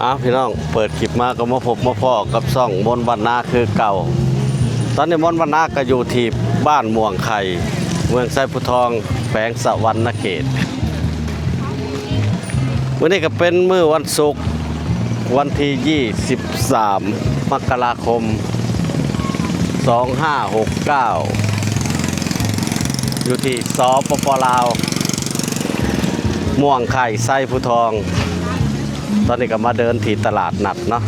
ອ້າວ ພີ່ນ້ອງ ເປີດຄລິບມາກໍມາພົບມາພໍ້ກັບຊ່ອງມົນວັນນາຄືເກົ່າ. ຕອນນີ້ມົນວັນນາກໍຢູ່ທີ່ບ້ານມ່ວງໄຂ່ ເມືອງໄຊພູທອງ ແຂວງສະຫວັນນະເຂດ. ມື້ນີ້ກໍເປັນມື້ວັນສຸກ ວັນທີຊາວສາມ ມະກະລາຄົມ ສອງຫ້າຫົກເກົ້າ ຢູ່ທີ່ ສປປ ລາວ ມ່ວງໄຂ່ ໄຊພູທອງ. ຕອນນີ້ກໍມາເດີນທີ່ຕະຫຼາດນັດເນາະ.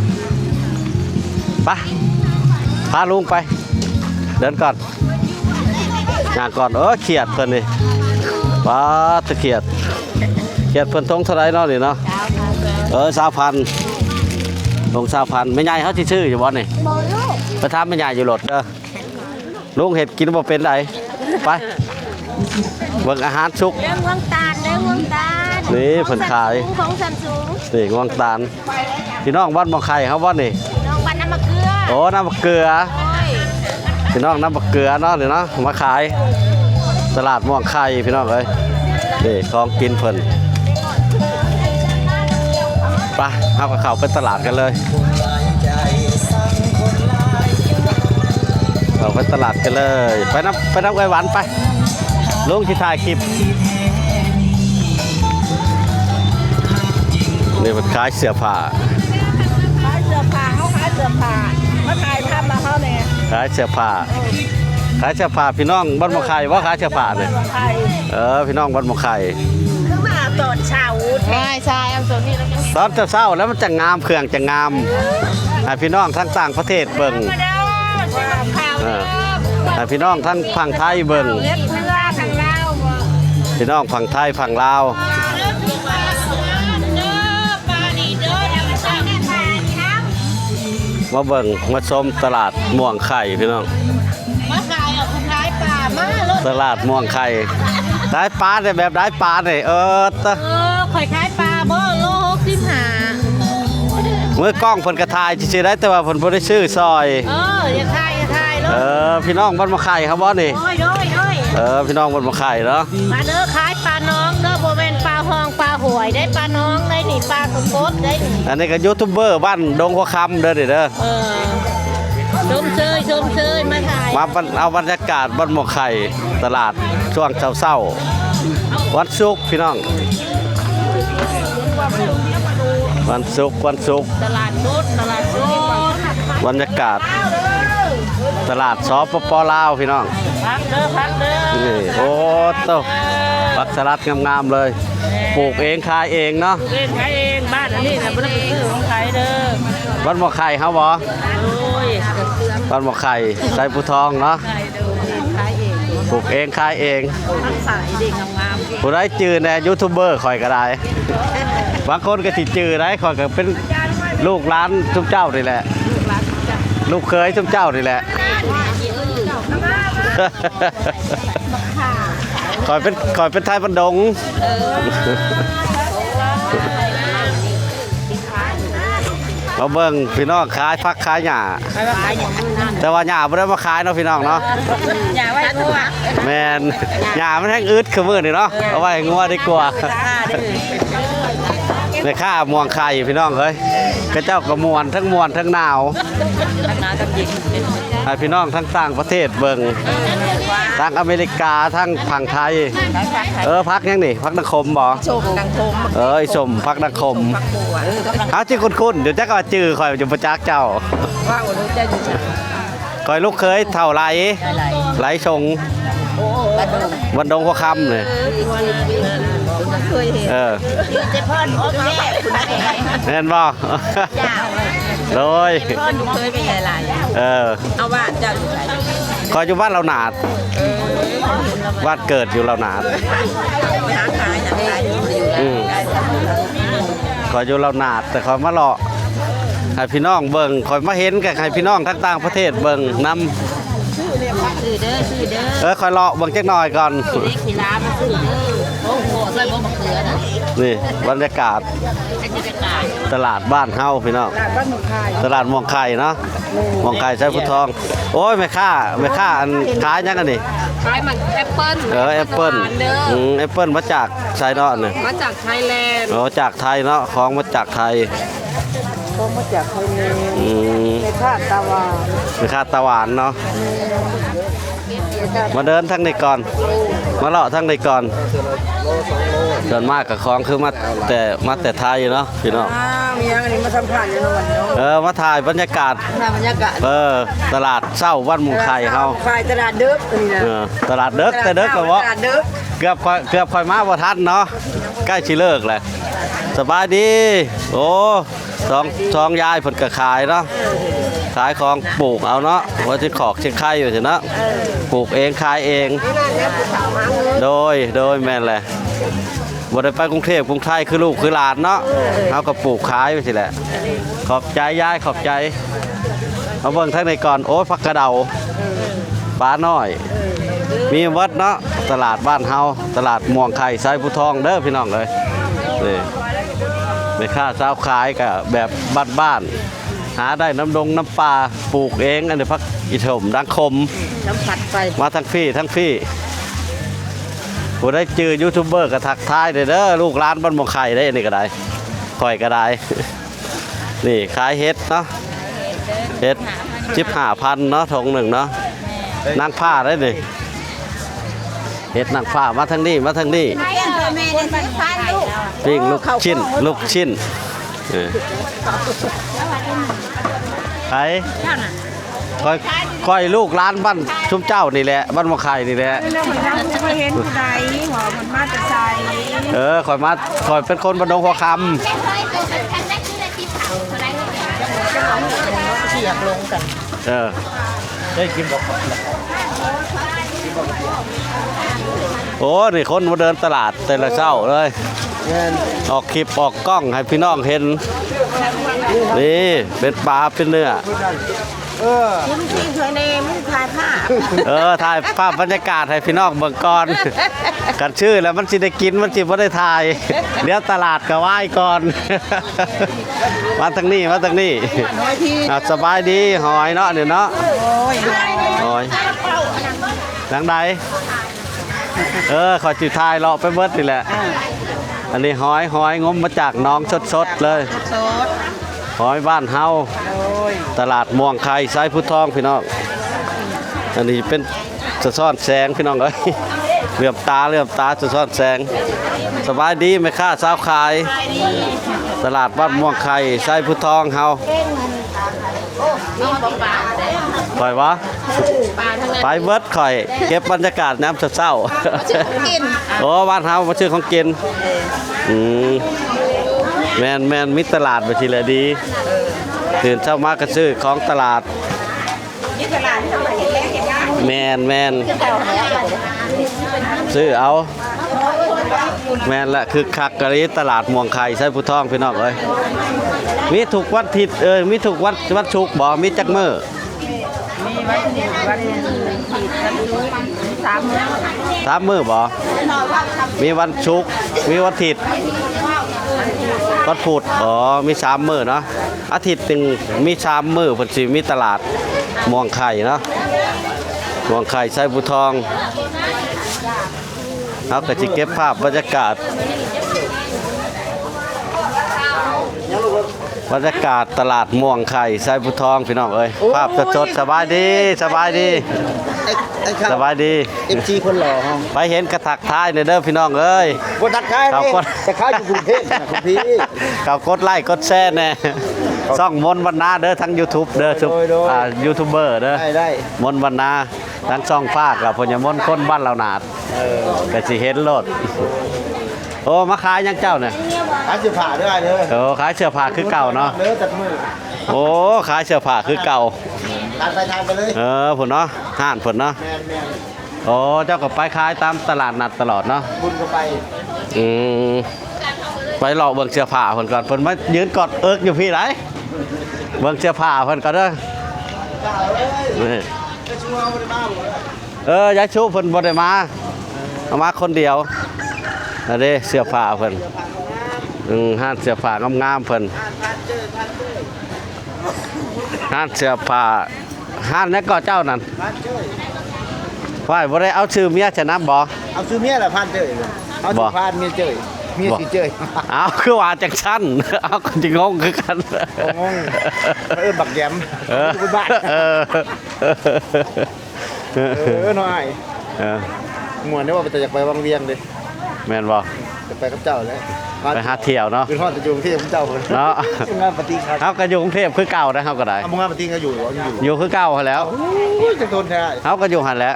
ໄປ ພາລຸງໄປ ເດີນກ່ອນ ຍ່າງກ່ອນ. ເອີ ຂຽດເພິ່ນນີ້ ປາດ ຂຽດ ຂຽດເພິ່ນຖົງເທົ່າໃດເນາະນີ້ເນາະ? ເອີ ຊາວພັນ ຖົງຊາວພັນ. ແມ່ໃຫຍ່ເຮົາຊິຊື້ຢູ່ບໍ່ນີ້? ບໍ່ຮູ້ ໄປຖາມແມ່ໃຫຍ່ຢູ່ລົດເດີ. ລຸງເຮັດກິນບໍ່ເປັນໃດ. ໄປ ເບິ່ງອາຫານສຸກ ເລື່ອງງວງຕານເດີ ງວງຕານ. ນີ້ເພິ່ນຂາຍ ຂອງຊັ້ນສູງ ນີ້ງວງຕານ. ພີ່ນ້ອງບ້ານໝອກໄຂ່ເຮົາບໍ່ນີ້? ນ້ອງບ້ານນ້ຳມະເກືອ. ໂອ້ ນ້ຳມະເກືອ. ໂອ້ຍ ພີ່ນ້ອງນ້ຳມະເກືອເນາະ ນີ້ເນາະ ມາຂາຍຕະຫຼາດມ່ວງໄຂ່ ພີ່ນ້ອງເອີຍ. ນີ້ຂອງກິນເພິ່ນ. ໄປ ເຮົາກໍເຂົ້າໄປຕະຫຼາດກັນເລີຍ ເຂົ້າໄປຕະຫຼາດກັນເລີຍ. ໄປນຳ ໄປນຳເອື້ອຍຫວັນໄປ ລຸງຊິຖ່າຍຄລິບ. ນີ້ເພິ່ນຂາຍເສື້ອຜ້າ ຂາຍເສື້ອຜ້າ ເຮົາຂາຍເສື້ອຜ້າ ມາຖ່າຍທຳນຳເຮົາແດ່. ຂາຍເສື້ອຜ້າ ຂາຍເສື້ອຜ້າ ພີ່ນ້ອງບ້ານໝອກໄຂ່ບໍ່? ຂາຍເສື້ອຜ້ານີ້ ເອີ ພີ່ນ້ອງບ້ານໝອກໄຂ່. ຄືມາຕອນເຊົ້າແທ້ ຊາຍ ເອົາໂຕນີ້ແລ້ວ ຕອນເຊົ້າໆແລ້ວມັນຈະງາມ ເຄື່ອງຈະງາມ ໃຫ້ພີ່ນ້ອງທາງຕ່າງປະເທດເບິ່ງ. ເອີ ໃຫ້ພີ່ນ້ອງທາງຝັ່ງໄທເບິ່ງ ເຮັດເພື່ອທາງລາວ ພີ່ນ້ອງຝັ່ງໄທຝັ່ງລາວ. ມາເບິ່ງມາຊົມຕະຫຼາດມ່ວງໄຂ່ ພີ່ນ້ອງ ມາຂາຍ ເອົາຂາຍປາ ມາໂລດ ຕະຫຼາດມ່ວງໄຂ່. ຂາຍປາແບບໃດ ປານີ້? ເອີ ເອີ ຂ້ອຍຂາຍປາບໍ ໂລຫົກສິບຫ້າ. ມືກ້ອງເພິ່ນກໍຖ່າຍຊື່ໆໄດ໋ ແຕ່ວ່າເພິ່ນບໍ່ໄດ້ຊື້ຊ່ອຍ. ເອີ ຢ່າຖ່າຍ ຢ່າຖ່າຍໂລດ. ເອີ ພີ່ນ້ອງບ້ານໝາກໄຂ່ເຮົາບໍ່ນີ້? ໂດຍ ໂດຍ ໂດຍ. ເອີ ພີ່ນ້ອງບ້ານໝາກໄຂ່ເນາະ ມາເດີ ຂາຍປາໜອງເດີ ບໍ່ແມ່ນປາຮ່ອງປາຫ້ວຍໄດ໋ ປາໜອງໄດ໋ນີ້ ປາສົມບົດໄດ໋ນີ້. ອັນນີ້ກໍຢູທູບເບີບ້ານດົງຫົວຄຳເດີນີ້ເດີ. ເອີ ຊົມເຊີຍ ຊົມເຊີຍ ມາຖ່າຍ ມາເອົາບັນຍາກາດບ້ານໝອກໄຂ່ ຕະຫຼາດຊ່ວງເຊົ້າໆ ວັນສຸກ ພີ່ນ້ອງ ວັນສຸກ ວັນສຸກ ຕະຫຼາດສົດ ຕະຫຼາດສົດ ບັນຍາກາດຕະຫຼາດ ສປປ ລາວ ພີ່ນ້ອງ. ຜັກເດີ ຜັກເດີ ນີ້ ໂອ້ໂຕ ຜັກສະຫຼັດງາມໆເລີຍ ປູກເອງຂາຍເອງເນາະ ປູກເອງຂາຍເອງ. ບ້ານອັນນີ້ນະ ບໍ່ໄດ້ໄປຊື້ຂອງໃຜເດີ. ບ້ານໝອກໄຂ່ເຮົາບໍ່? ໂດຍ ບ້ານໝອກໄຂ່ ໄຊພູທອງເນາະ. ປູກເອງຂາຍເອງ ຜູ້ໃດຈື່ແດ່ ຢູທູບເບີຂ້ອຍກໍໄດ້ ບາງຄົນກໍຊິຈື່ໄດ໋ ຂ້ອຍກໍເປັນລູກຫຼານຊຸມເຈົ້ານີ້ແຫຼະ ລູກເຂີຍຊຸມເຈົ້ານີ້ແຫຼະ. ຂ້ອຍເປັນ ຂ້ອຍເປັນໄທບ້ານດົງ. ມາເບິ່ງພີ່ນ້ອງຂາຍຜັກຂາຍຫຍ້າ ແຕ່ວ່າຫຍ້າບໍ່ໄດ້ມາຂາຍເນາະພີ່ນ້ອງເນາະ ຫຍ້າໄວ້ງົວ. ແມ່ນ ຫຍ້າມັນແຮງອຶດຄືມື້ນີ້ເນາະ ເອີ ເອົາໄວ້ໃຫ້ງົວດີກວ່າ. ແມ່ຄ້າມ່ວງໄຂ່ພີ່ນ້ອງເອີຍ ເຂົາເຈົ້າກໍມ່ວນ ທັງມ່ວນທັງໜາວ ທັງໜາວທັງເຢັນ ໃຫ້ພີ່ນ້ອງທັງຕ່າງປະເທດເບິ່ງ ທັງອາເມລິກາ ທັງຝັ່ງໄທ. ເອີ ຜັກຫຍັງນີ້? ຜັກດັງຂົມບໍ່? ສົ້ມດັງຂົມ ເອີ ສົ້ມ ຜັກດັງຂົມ. ເຮົາຊິຄຸ້ນໆຢູ່ ຈັກວ່າຈື່ຂ້ອຍຢູ່ບໍ່ຈັກເຈົ້າ. ຂ້ອຍລູກເຂີຍເຖົ້າໄຫຼ ໄຫຼສົງ ວັນດົງຫົວຄຳນີ້ ເອີ ແມ່ນບໍ່? ໂດຍ ເອີ ເອົາວ່າເຈົ້າຢູ່ໃສ? ຂ້ອຍຢູ່ບ້ານເຫຼົ່າໜາດ ເອີ ບ້ານເກີດຢູ່ເຫຼົ່າໜາດ. ອືມ ຂ້ອຍຢູ່ເຫຼົ່າໜາດ ແຕ່ຂ້ອຍມາເລາະໃຫ້ພີ່ນ້ອງເບິ່ງ ຂ້ອຍມາເຫັນກໍໃຫ້ພີ່ນ້ອງທາງຕ່າງປະເທດເບິ່ງນຳ. ຊື້ເດີ ຊື້ເດີ ເອີ ຂ້ອຍເລາະເບິ່ງຈັກໜ່ອຍກ່ອນ. ນີ້ບັນຍາກາດຕະຫຼາດບ້ານເຮົາພີ່ນ້ອງ ຕະຫຼາດມ່ວງໄຂ່ເນາະ ມ່ວງໄຂ່ໄຊພູທອງ. ໂອ້ຍ ແມ່ຄ້າ ແມ່ຄ້າ ອັນຂາຍຫຍັງອັນນີ້? ຂາຍໝາກແອັບເປິ້ນ. ເອີ ແອັບເປິ້ນ ອືມ ແອັບເປິ້ນມາຈາກໃສເນາະນີ້? ມາຈາກໄທແລນ. ໂອ້ ຈາກໄທເນາະ ຂອງມາຈາກໄທ. ຂອງມາຈາກໄທແລນ ອືມ ແມ່ຄ້າຕາຫວານ ແມ່ຄ້າຕາຫວານເນາະ ມາເດີນທາງນີ້ກ່ອນ ມາເລາະທາງນີ້ກ່ອນ ສ່ວນມາກກໍຂອງຄືມາແຕ່ ມາແຕ່ໄທເນາະພີ່ນ້ອງ ອ້າວ ມີຫຍັງອັນນີ້ມາສຳພາດຢູ່ເນາະ ເອີ ມາຖ່າຍບັນຍາກາດ ຖ່າຍບັນຍາກາດ ເອີ ຕະຫຼາດເຊົ້າບ້ານມ່ວງໄຂ່ເຮົາ ຂາຍຕະຫຼາດເດິກນີ້ນະ ເອີ ຕະຫຼາດເດິກ ຕະຫຼາດເດິກແລ້ວເບາະ ຕະຫຼາດເດິກ ເກືອບຂ້ອຍ ເກືອບຂ້ອຍມາບໍ່ທັນເນາະ ໃກ້ຊິເລີກແລ້ວ ສະບາຍດີ ໂອ້ ສອງ ສອງຍາຍເພິ່ນກໍຂາຍເນາະ ຂາຍຂອງປູກເອົາເນາະ ວ່າຊິຂອກຊິໄຂ່ວ່າຊັ້ນເນາະ ເອີ ປູກເອງຂາຍເອງ ໂດຍ ໂດຍ ແມ່ນແຫຼະ ບໍ່ໄດ້ໄປກຸງເທບກຸງໄທຄືລູກຄືຫຼານເນາະ ເຮົາກໍປູກຂາຍໄປຊີ້ແຫຼະ ຂອບໃຈຍາຍ ຂອບໃຈ ມາເບິ່ງທາງນີ້ກ່ອນ ໂອ້ຍ ຜັກກະເດົາ ປານ້ອຍ ມີໝົດເນາະ ຕະຫຼາດບ້ານເຮົາ ຕະຫຼາດມ່ວງໄຂ່ ໄຊພູທອງເດີພີ່ນ້ອງເອີຍ ນີ້ ແມ່ຄ້າຊາວຂາຍກໍແບບບ້ານໆ ຫາໄດ້ນຳດົງນຳປ່າ ປູກເອງ ອັນນີ້ຜັກອີ່ສົມ ດັງຂົມ ສຳຜັດໄປ ມາທາງພີ້ ທາງພີ້ ຜູ້ໃດຈື່ຢູທູບເບີກໍທັກທາຍແດ່ເດີ ລູກຫຼານບ້ານມ່ວງໄຂ່ເດ້ ອັນນີ້ກໍໄດ້ ຂ້ອຍກໍໄດ້ ນີ້ຂາຍເຫັດເນາະ ເຫັດສິບຫ້າພັນເນາະ ຖົງໜຶ່ງເນາະ ນາງຟ້າໄດ້ນີ້ ເຫັດນາງຟ້າ ມາທາງນີ້ ມາທາງນີ້ ປີ້ງລູກຊິ້ນ ລູກຊິ້ນ ເອີ ໃຜ ຂ້ອຍ ຂ້ອຍລູກຫຼານບ້ານຊຸມເຈົ້ານີ້ແຫຼະ ບ້ານໝໍໄຂ່ນີ້ແຫຼະ ແລ້ວຂ້ອຍຍັງບໍ່ເຫັນຜູ້ໃດ ວ່າເພິ່ນມາແຕ່ໃສ ເອີ ຂ້ອຍມາ ຂ້ອຍເປັນຄົນບ້ານດົງຫົວຄຳ ສຽງລົງກັນ ເອີ ໄດ້ກິນບໍ່ ໂອ້ ນີ້ຄົນມາເດີນຕະຫຼາດແຕ່ລະເຊົ້າເລີຍ ແມ່ນ ອອກຄລິບອອກກ້ອງໃຫ້ພີ່ນ້ອງເຫັນ ນີ້ເປັນປາເປັນເນື້ອ ເອີ ກິນກິນຖ້ວຍແດ່ ມັນຖ່າຍພາບ ເອີ ຖ່າຍພາບບັນຍາກາດໃຫ້ພີ່ນ້ອງເບິ່ງກ່ອນ ຄັນຊື້ແລ້ວມັນຊິໄດ້ກິນ ມັນຊິບໍ່ໄດ້ຖ່າຍ ດຽວຕະຫຼາດກໍວາຍກ່ອນ ມາທາງນີ້ ມາທາງນີ້ ອ່າ ສະບາຍດີ ຫອຍເນາະ ນີ້ເນາະ ໂອ້ຍ ຫອຍ ຫອຍ ທາງໃດ ເອີ ຂ້ອຍຊິຖ່າຍເລາະໄປເບິດນີ້ແຫຼະ ອ່າ ອັນນີ້ຫອຍ ຫອຍງົມມາຈາກໜອງສົດໆເລີຍ ສົດໆ ຫອຍບ້ານເຮົາ ໂດຍ ຕະຫຼາດມ່ວງໄຂ່ ໄຊພູທອງ ພີ່ນ້ອງ ອັນນີ້ເປັນ ສະທ້ອນແສງພີ່ນ້ອງເອີຍ ເຫຼື້ອມຕາ ເຫຼື້ອມຕາ ສະທ້ອນແສງ ສະບາຍດີແມ່ຄ້າຊາວຂາຍ ຕະຫຼາດວັດມ່ວງໄຂ່ ໄຊພູທອງເຮົາ ໄປວະ ໄປເບິດຂ້ອຍ ເກັບບັນຍາກາດຍາມເຊົ້າໆ ໂອ້ ບ້ານເຮົາມາຊື້ຂອງກິນ ອືມ ແມ່ນໆ ມີຕະຫຼາດແບບຊີ້ແຫຼະດີ ຕື່ນເຊົ້າມາກໍຊື້ຂອງຕະຫຼາດ ແມ່ນໆ ຊື້ເອົາ ແມ່ນລະ ຄຶກຄັກກະລີ ຕະຫຼາດມ່ວງໄຂ່ ໄຊພູທອງ ພີ່ນ້ອງເອີຍ ມີທຸກວັນທິດ ເອີຍ ມີທຸກວັນ ວັນສຸກບໍ່ ມີຈັກມື້? ມີວັນທິດ ວັນທິດ ວັນສຸກ ສາມມື້ ສາມມື້ບໍ່? ມີວັນສຸກ ມີວັນທິດ ວັນພຸດ ອໍ ມີສາມມື້ເນາະ ອາທິດໜຶ່ງມີສາມມື້ ເພິ່ນຊິມີຕະຫຼາດມ່ວງໄຂ່ເນາະ ມ່ວງໄຂ່ ໄຊພູທອງ ເຮົາກໍຊິເກັບພາບບັນຍາກາດ ບັນຍາກາດຕະຫຼາດມ່ວງໄຂ່ ໄຊພູທອງ ພີ່ນ້ອງເອີຍ ໂອ້ຍ ພາບສົດໆ ສະບາຍດີ ສະບາຍດີ ເອັກ ເອັກ ສະບາຍດີ ເອັຟຊີ ຄົນຫຼໍ່ເຮົາ ໃຜເຫັນກໍທັກທາຍແດ່ເດີພີ່ນ້ອງເອີຍ ບໍ່ທັກທາຍເດ້ ເຂົາກົດ ແຕ່ເຂົາຢູ່ກຸງເທບນະ ຄຸນພີ່ ເຂົາກົດໄລກົດແຊແດ່ ຊ່ອງມົນວັນນາເດີ ທາງຢູທູບເດີ ໂດຍ ໂດຍ ອ່າ ຢູທູບເບີເດີ ໄດ້ ໄດ້ ມົນວັນນາ ທັງຊ່ອງຟາກລະ ເພິ່ນຍາມົນຄົນບ້ານລາວໜາດ ເອີ ກໍຊິເຫັນໂລດ ໂອ້ ມາຂາຍຫຍັງເຈົ້ານະ? ຂາຍເສື້ອຜ້າເດີອ້າຍເດີ ໂອ້ ຂາຍເສື້ອຜ້າຄືເກົ່າເນາະ ເດີ ຈັບມື ໂອ້ ຂາຍເສື້ອຜ້າຄືເກົ່າ ຕາມໄປ ຕາມໄປເລີຍ ເອີ ພຸ້ນເນາະ ຮ້ານເພິ່ນເນາະ ແມ່ນໆ ໂອ້ ເຈົ້າກໍໄປຂາຍຕາມຕະຫຼາດນັດຕະຫຼອດເນາະ ບຸນກໍໄປ ອືມ ໄປເລາະເບິ່ງເສື້ອຜ້າເພິ່ນກ່ອນ ເພິ່ນມາຢືນກອດເອິກຢູ່ພີ້ໃດ ເບິ່ງເສື້ອຜ້າເພິ່ນກ່ອນເດີ ນີ້ ເອີ ຍາຍຊຸເພິ່ນບໍ່ໄດ້ມາ ເອົາມາຄົນດຽວ ອັນເດ້ເສື້ອຜ້າເພິ່ນ ອືມ ຮ້ານເສື້ອຜ້າງາມໆເພິ່ນ ຮ້ານເສື້ອຜ້າ ຮ້ານຫຍັງເກາະເຈົ້ານັ້ນ? ຫວາຍ ບໍ່ໄດ້ເອົາຊື່ເມຍໃສ່ນຳບໍ່? ເອົາຊື່ເມຍລະ ພານເຈີ້ຍ ເອົາຊື່ພານເມຍເຈີ້ຍ ເມຍຊິເຈີຍ. ອ້າວ ຄືວ່າຈັ່ງຊັ້ນ? ເອົາ ກໍຊິງົງຄືກັນ. ກໍງົງ ເອີ້ນບັກແຢມ ເອີ ເປັນບ້ານ. ເອີ ເອີ ເນາະອ້າຍ ເອີ ມ່ວນເດ້ ວ່າເປັນຕາຢາກໄປວັງວຽງເດ້. ແມ່ນບໍ່? ຈະໄປກັບເຈົ້າແຫຼະ ໄປຫາທ່ຽວເນາະ. ຄືຮອດແຕ່ຢູ່ກຸງເທບເຈົ້າເນາະ ງານປາຕີ້ຄັກ. ເຮົາກໍຢູ່ກຸງເທບຄືເກົ່າເດ້ ເຮົາກໍໄດ້. ເອົາ ງານປາຕີ້ກໍຢູ່ ຢູ່ ຢູ່ຄືເກົ່າຫັ້ນແຫຼ້ວ. ໂອ້ຍ ຈັກທົນແທ້. ເຮົາກໍຢູ່ຫັ້ນແຫຼະ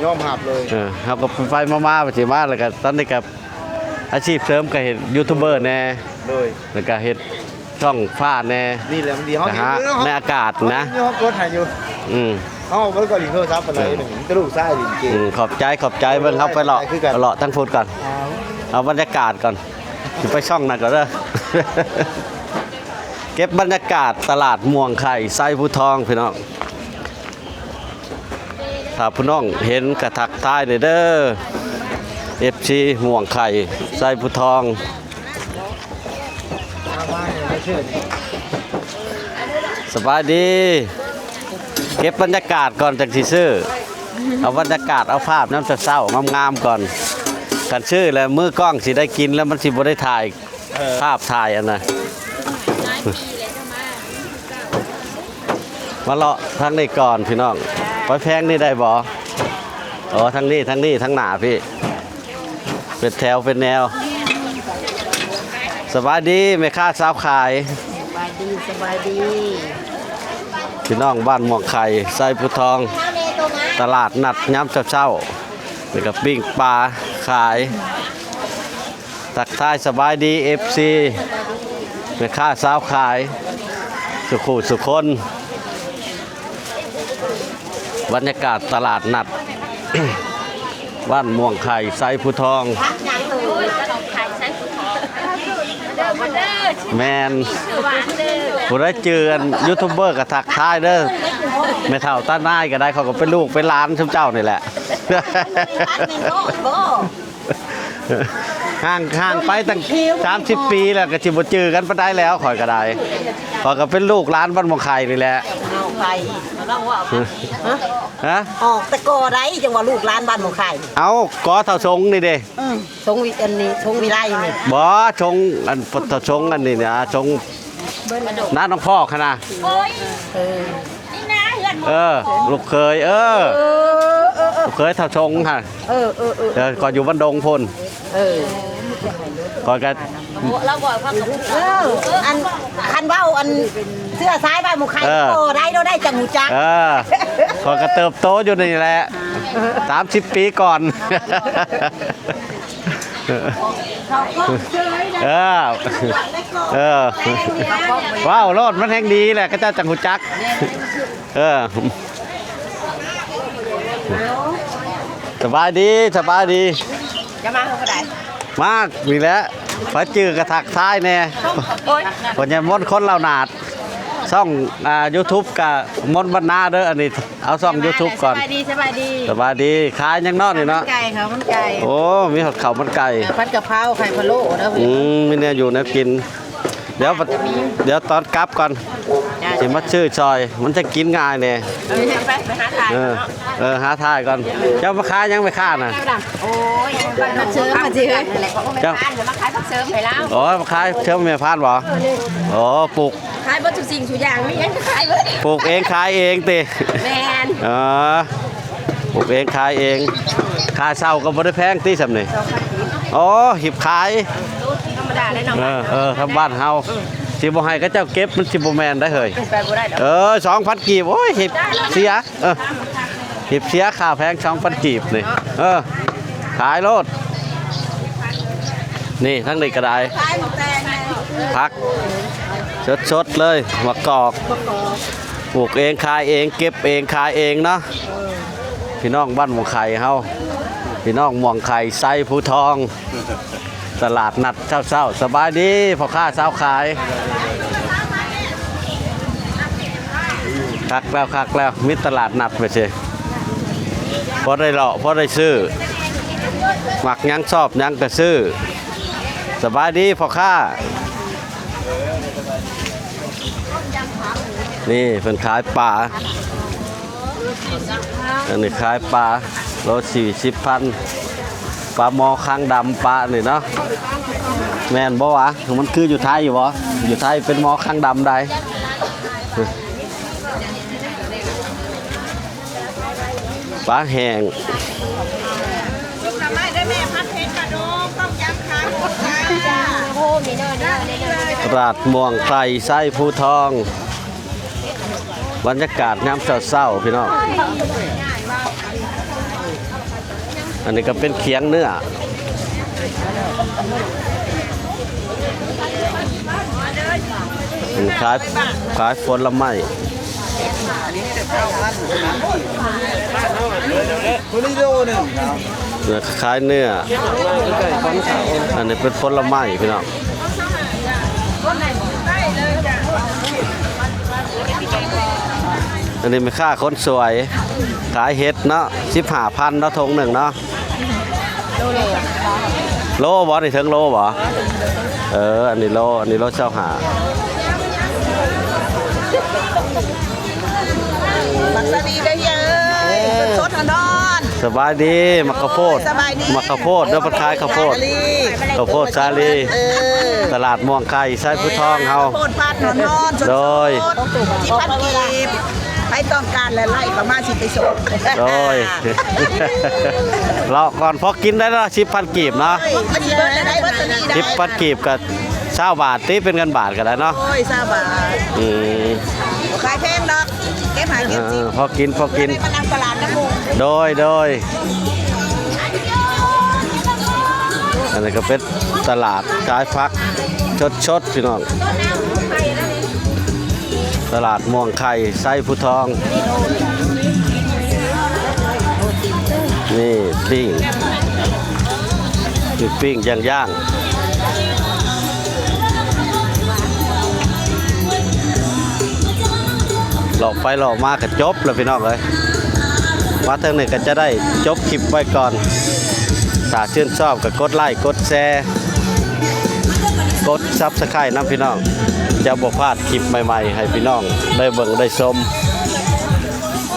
ຍອມຮັບເລີຍ. ເອີ ເຮົາກໍໄປໆມາໆ ໄປຊິມາ ແລ້ວກໍຕອນນີ້ກໍ ອາຊີບເສີມກໍເຮັດຢູທູບເບີແດ່ ໂດຍ ແລ້ວກໍເຮັດຊ່ອງຟ້າແດ່. ນີ້ແຫຼະມັນດີ ເຮົາຫາໃນອາກາດນະ ເຮົາກົດໃຫ້ຢູ່. ອືມ ເຮົາບໍ່ໄດ້ເບິ່ງໂທລະສັບປານໃດ ເອີ ມີແຕ່ລູກຊາຍຫຼິ້ນເກມ. ອືມ ຂອບໃຈ ຂອບໃຈ. ເບິ່ງເຮົາໄປເລາະ ເຮົາໄປເລາະທາງພຸ້ນກ່ອນ ເອົາ ເອົາບັນຍາກາດກ່ອນ ຊິໄປຊ່ອງນັ້ນກ່ອນເດີ. ເກັບບັນຍາກາດຕະຫຼາດມ່ວງໄຂ່ ໄຊພູທອງ ພີ່ນ້ອງ. ຖ້າຜູ້ນ້ອງເຫັນກໍທັກທາຍແດ່ເດີ ເອັຟຊີ ມ່ວງໄຂ່ ໄຊພູທອງ. ສະບາຍດີ. ເກັບບັນຍາກາດກ່ອນຈັ່ງຊິຊື້. ເອົາບັນຍາກາດ ເອົາພາບຍາມເຊົ້າໆງາມໆກ່ອນ. ຄັນຊື້ແລ້ວ ມືກ້ອງຊິໄດ້ກິນແລ້ວ ມັນຊິບໍ່ໄດ້ຖ່າຍ ເອີ ພາບຖ່າຍອັນນະ. ມາເລາະທາງນີ້ກ່ອນພີ່ນ້ອງ. ໄປແພງນີ້ໄດ້ບໍ່? ອໍ ທາງນີ້ ທາງນີ້ ທາງໜ້າພີ້ ເປັນແຖວເປັນແນວ. ສະບາຍດີແມ່ຄ້າສາວຂາຍ. ສະບາຍດີ ສະບາຍດີ ພີ່ນ້ອງບ້ານມ່ວງໄຂ່ ໄຊພູທອງ ຕະຫຼາດນັດຍາມເຊົ້າໆ ແລ້ວກໍປີ້ງປາຂາຍ. ທັກທາຍສະບາຍດີ ເອັຟຊີ ແມ່ຄ້າສາວຂາຍ ສຸຂູສຸຄົນ. ບັນຍາກາດຕະຫຼາດນັດ ບ້ານມ່ວງໄຂ່ ໄຊພູທອງ. ແມ່ນ ຜູ້ໃດຈື່ອັນຢູທູບເບີກໍທັກທາຍເດີ ແມ່ເຖົ້າຕານາຍກໍໄດ້. ຂ້ອຍກໍເປັນລູກເປັນຫຼານຊຸມເຈົ້ານີ້ແຫຼະ. ຫ່າງ ຫ່າງໄປຕັ້ງສາມສິບປີແລ້ວ ກໍຊິບໍ່ຈື່ກັນປານໃດແລ້ວ. ຂ້ອຍກໍໄດ້ ຂ້ອຍກໍເປັນລູກຫຼານບ້ານໝໍໄຂ່ນີ້ແຫຼະ. ເອົາໄປ ຮະ? ອອກແຕ່ກໍໄດ້ ຈັ່ງວ່າລູກຫຼານບ້ານໝໍໄຂ່. ເອົ້າ ກໍເຖົ້າຊົງນີ້ເດ້. ອືມ ຊົງວິ ອັນນີ້ຊົງວິໄລນີ້. ບໍ່ ຊົງ ອັນ ເຖົ້າຊົງອັນນີ້ນະ ຊົງ ນ້ານ້ອງພອກຫັ້ນນະ. ເອີ ເອີ ລູກເຂີຍ ເອີ ເອີ ເອີ ເອີ ລູກເຂີຍເຖົ້າຊົງຫັ້ນ. ເອີ ເອີ ເອີ ເອີ ຂ້ອຍຢູ່ບ້ານດົງພຸ້ນ. ເອີ ຂ້ອຍກໍ ເອີ ອັນ ຄັນເວົ້າອັນເຊື້ອສາຍບ້ານໝູ່ໄຂ່ ເອີ ກໍໄດ້ເນາະ ໄດ້ຈັ່ງຮູ້ຈັກ. ເອີ ຂ້ອຍກໍເຕີບໂຕຢູ່ນີ້ແຫຼະ ສາມສິບປີກ່ອນ. ເອີ ເອີ ເວົ້າໂລດ ມັນແຮ່ງດີແຫຼະ ເຂົາເຈົ້າຈັ່ງຮູ້ຈັກ. ເອີ ສະບາຍດີ ສະບາຍດີ. ຈະມາເຮົາກໍໄດ້ ມານີ້ແຫຼະ ໃຜຈື່ກໍທັກທາຍແດ່. ໂອ້ຍ ພໍ່ໃຫຍ່ມົນຄົນລາວໜາດ ຊ່ອງ ອ່າ ຢູທູບກະມົນບັນນາເດີ. ອັນນີ້ເອົາຊ່ອງຢູທູບກ່ອນ. ສະບາຍດີ ສະບາຍດີ ສະບາຍດີ. ຂາຍຫຍັງເນາະນີ້ເນາະ? ໄກ່ ເຂົ້າມັນໄກ່. ໂອ້ ມີຮອດເຂົ້າມັນໄກ່ ເອີ ຜັດກະເພົາ ໄຂ່ພະໂລ້ເດີ. ອືມ ມີແນວຢູ່ແນວກິນ. ດຽວ ດຽວຕອນກັບກ່ອນ ຊິມາຊື້ຊ່ອຍ ມັນຈະກິນງ່າຍແດ່. ເອີ ໄປ ໄປຫາຖ່າຍ ເອີ ເອີ ຫາຖ່າຍກ່ອນ. ເຈົ້າມາຂາຍຫຍັງແມ່ຄ້ານະ? ໂອ້ຍ ມາເຊີມ ມາເຊີມ ເຈົ້າ ມາຂາຍຜັກເຊີມໃຫ້ລາວ. ອໍ ມາຂາຍເຊີມແມ່ພານບໍ? ໂອ້ ປູກ ຂາຍເບິດທຸກສິ່ງທຸກຢ່າງ ມີຫຍັງກໍຂາຍເບິດ. ປູກເອງຂາຍເອງຕິ? ແມ່ນ. ອໍ ປູກເອງຂາຍເອງ. ຄ່າເຊົ່າກໍບໍ່ໄດ້ແພງຕິຊ່ຳນີ້? ສອງພັນກີບ. ອໍ ຮີບຂາຍ. ທຳມະດາເດ້ເນາະ. ເອີ ເອີ ທຳບ້ານເຮົາ. ອືມ ຊິບໍ່ໃຫ້ເຂົາເຈົ້າເກັບ ມັນຊິບໍ່ແມ່ນໄດ໋ເຮີ້ຍ. ເປັນໄປບໍ່ໄດ້ດອກ. ເອີ ສອງພັນກີບ ໂອ້ຍ ຮີບເສຍ. ເອີ ຮີບເສຍ ຄ່າແພງສອງພັນກີບນີ້. ເອີ ຂາຍໂລດ. ນີ້ ທາງນີ້ກໍໄດ້ ຜັກສົດໆເລີຍ ໝາກກອກ ປູກເອງຂາຍເອງ ເກັບເອງຂາຍເອງເນາະ. ພີ່ນ້ອງບ້ານມ່ວງໄຂ່ເຮົາ ພີ່ນ້ອງມ່ວງໄຂ່ ໄຊພູທອງ ຕະຫຼາດນັດເຊົ້າໆ. ສະບາຍດີພໍ່ຄ້າຊາວຂາຍ. ຄັກແລ້ວ ຄັກແລ້ວ ມີຕະຫຼາດນັດໄປຊິ ພໍໄດ້ເລາະ ພໍໄດ້ຊື້ ມັກຫຍັງຊອບຫຍັງກໍຊື້. ສະບາຍດີພໍ່ຄ້າ. ນີ້ເພິ່ນຂາຍປາ ອັນນີ້ຂາຍປາ ໂລສີ່ສິບພັນ. ປາໝໍ້ຄັງດຳປານີ້ເນາະ ແມ່ນບໍ່ວະ? ມັນຄືຢູ່ໄທຢູ່ບໍ່? ຢູ່ໄທເປັນໝໍ້ຄັງດຳໃດ ປາແຫ້ງ ຕະຫຼາດມ່ວງໄຂ່ ໄຊພູທອງ. ບັນຍາກາດຍາມເຊົ້າໆ ພີ່ນ້ອງ ອັນນີ້ກໍເປັນຂຽງເນື້ອ ຂາຍ ຂາຍຜົນລະໄມ້ ຂາຍເນື້ອ ອັນນີ້ເປັນຜົນລະໄມ້ ພີ່ນ້ອງ. ອັນນີ້ແມ່ຄ້າຄົນສວຍ ຂາຍເຫັດເນາະ ສິບຫ້າພັນເນາະ ຖົງໜຶ່ງເນາະ ໂລບໍ່ນີ້ ເຖິງໂລບໍ່? ເອີ ອັນນີ້ໂລ ອັນນີ້ໂລຊາວຫ້າ. ບັກສະລີເດີເຮີ້ຍ ເອີ ສົດໆ ຮ້ອນໆ ສະບາຍດີ ໝາກເຂົ້າໂພດ ສະບາຍດີ ໝາກເຂົ້າໂພດເດີ ເພິ່ນຂາຍເຂົ້າໂພດ ເຂົ້າໂພດສາລີ ເອີ ຕະຫຼາດມ່ວງໄຂ່ ໄຊພູທອງເຮົາ ເຂົ້າໂພດພັດຮ້ອນໆ ສົດໆ ໂດຍ ສິບພັນກີບ ໃຜຕ້ອງການແລະໄລ່ເຂົ້າມາຊິໄປສົ່ງ ໂດຍ ເລາະກ່ອນ ພໍກິນໄດ້ເນາະ ສິບພັນກີບເນາະ ເອີຍ ມັນຊິເບິດໄດ້ ເບິດຕົວນີ້ໄດ້ ສິບພັນກີບກໍຊາວບາດຕິ ເປັນເງິນບາດກໍໄດ້ເນາະ ໂອ້ຍ ຊາວບາດ ອືມ ບໍ່ຂາຍແພງດອກ ເກັບຫາເກັບຊິບ ເອີ ພໍກິນ ພໍກິນ ໄດ້ມານັ່ງຕະຫຼາດນຳໝູ່ ໂດຍ ໂດຍ ອັນນີ້ກໍເປັນຕະຫຼາດຂາຍຜັກສົດໆ ພີ່ນ້ອງ ຕະຫຼາດມ່ວງໄຂ່ ໄຊພູທອງ ນີ້ປີ້ງ ປີ້ງ ປີ້ງ ຍ່າງໆ ເລາະໄປເລາະມາກໍຈົບແລ້ວ ພີ່ນ້ອງເອີຍ ມາເຖິງນີ້ກໍຈະໄດ້ຈົບຄລິບໄວ້ກ່ອນ ຖ້າຊື່ນຊອບກໍກົດໄລ້ ກົດແຊ ກົດຊັບສະໄຄຣບ໌ນຳ ພີ່ນ້ອງ ຈະບໍ່ພາດຄລິບໃໝ່ໆ ໃຫ້ພີ່ນ້ອງໄດ້ເບິ່ງໄດ້ຊົມ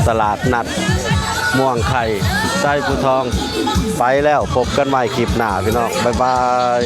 ຕະຫຼາດນັດມ່ວງໄຂ່ ໄຊພູທອງ ໄປແລ້ວ ພົບກັນໃໝ່ຄລິບໜ້າ ພີ່ນ້ອງ ບາຍບາຍ.